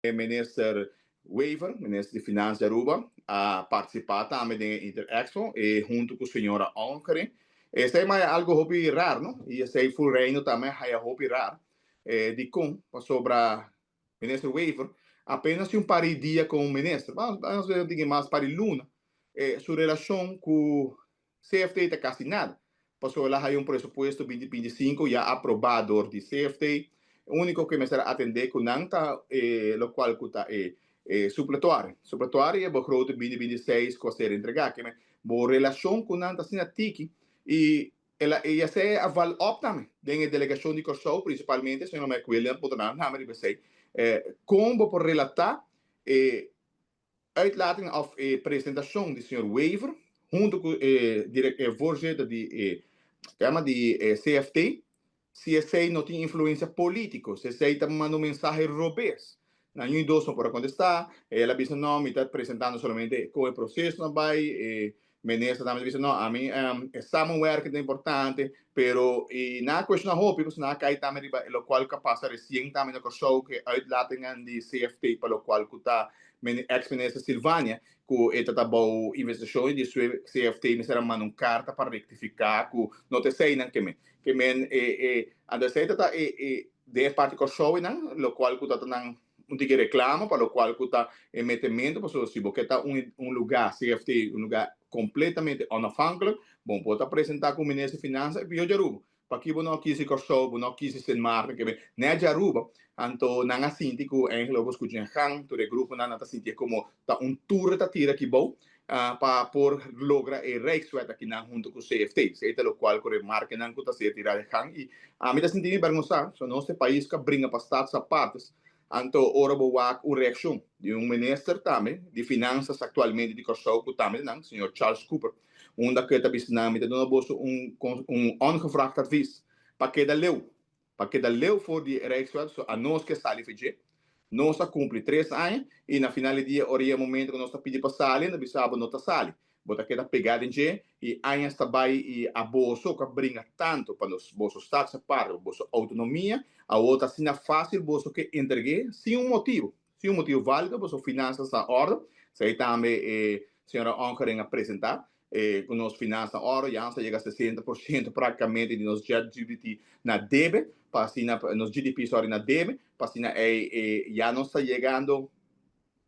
Minister Wever, minister di Finansa di Aruba, a participa tambe den e Interexpo e hunto cu señora Onkering. Esey maya algo hopi rar, no? Y esey full Reino tambe haya hopi rar. Dicon? Pasobra minister Wever apenas tin un par di dia como minister, vamos a ver mas par di luna, su relacion cu CFT ta casi nada. Pasobra el a haya un presupuesto 2025 ya aproba door di CFT. Unico cu mester atende cu nan ta locual cu ta e suppletoire. Suppletoire e begroting 2026 cu a ser entrega. Ke men, bo relacion cu nan ta asina tiki y el a y esey a val op tambe den e delegacion di Corsou, principalmente señor McWilliam por nan name riba esey. Con bo por relata e uitlating of e presentacion di señor Wever hunto cu e voorzitter di e tema di e CFT, si esey no tin influencia politico, si esey ta manda un mensahe robes? Na ningun dos no por a contesta. El a bisa: "No, mi ta presentando solamente con e proceso nan bay." E minister tambe a bisa: "No, ami e samenwerking ta importante", pero e na cuestiona hopi, pues na cay tambe riba locual cu a pasa recien tambe na Corsou, cu uitlatingen di CFT pa locual cu ta ex-minister Silvania, cu e ta bou investigacion di CFT mester a manda un carta pa rectifica cu no ta esey nan ke men. Ke men e anto esey ta e de parti Corsou nan, locual cu ta nan un tiki reclamo pa locual cu ta e metemento, pasobra si bo ke ta un lugar, CFT, un lugar completamente onafhankelijk, bon por ta presenta cu minister di Finansa e pio di Aruba. Paki bo no kies Corsou, bo no kies Sint Maarten, ke net di Aruba, anto nan a sinti cu eigenlijk bo scucha gang, tur e grupo nan ta sinti como ta un tour ta tira aki bou, pa por logra e Rijkswet aki nan hunto cu CFT. Esey ta locual cu remarke nan cu ta ser tira di gang y ami ta sinti mi bergonsa, so nos pais cu bringa pa Staatsaparte, anto ora bo wak un reaccion di un minister tambe di Finanzas actualmente di Corsou cu tambe nan, señor Charles Cooper, unda cu ta bisa nan: "Mi ta duna boso un ongevraagd advies pa keda leu, pa keda leu for di Rijkswet, so anos ke sali FG. Nos a cumpli 3 aña y na final di dia, ora e momento cu nos ta pidi pa sali, na bisa bo no ta sali. Bo ta keda pega den dje y aña ta bay y abo so cu bringa tanto pa nos boso Staatsaparte, boso autonomia, awor ta asina facil boso ke entrega sin un motibo, sin un motibo valido. Boso finanzas na orde. Esey tambe señora Ongering a presenta cu nos finanzas na orde, ya nos a yega 60% practicamente di nos GDP na debe, pa asina nos GDP, sorry, na debe, pa asina ya nos ta yegando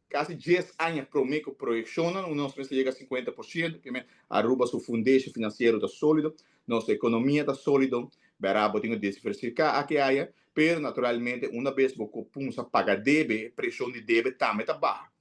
casi 10 aña prome cu proyeccion, nos mester yega 50%, ke men Aruba su fundeshi financiero ta solido, nos economia ta solido, bera bo tin cu diversifica aki aya, pero naturalmente un bes bo cuminsa paga debe, presion di debe tambe ta baha.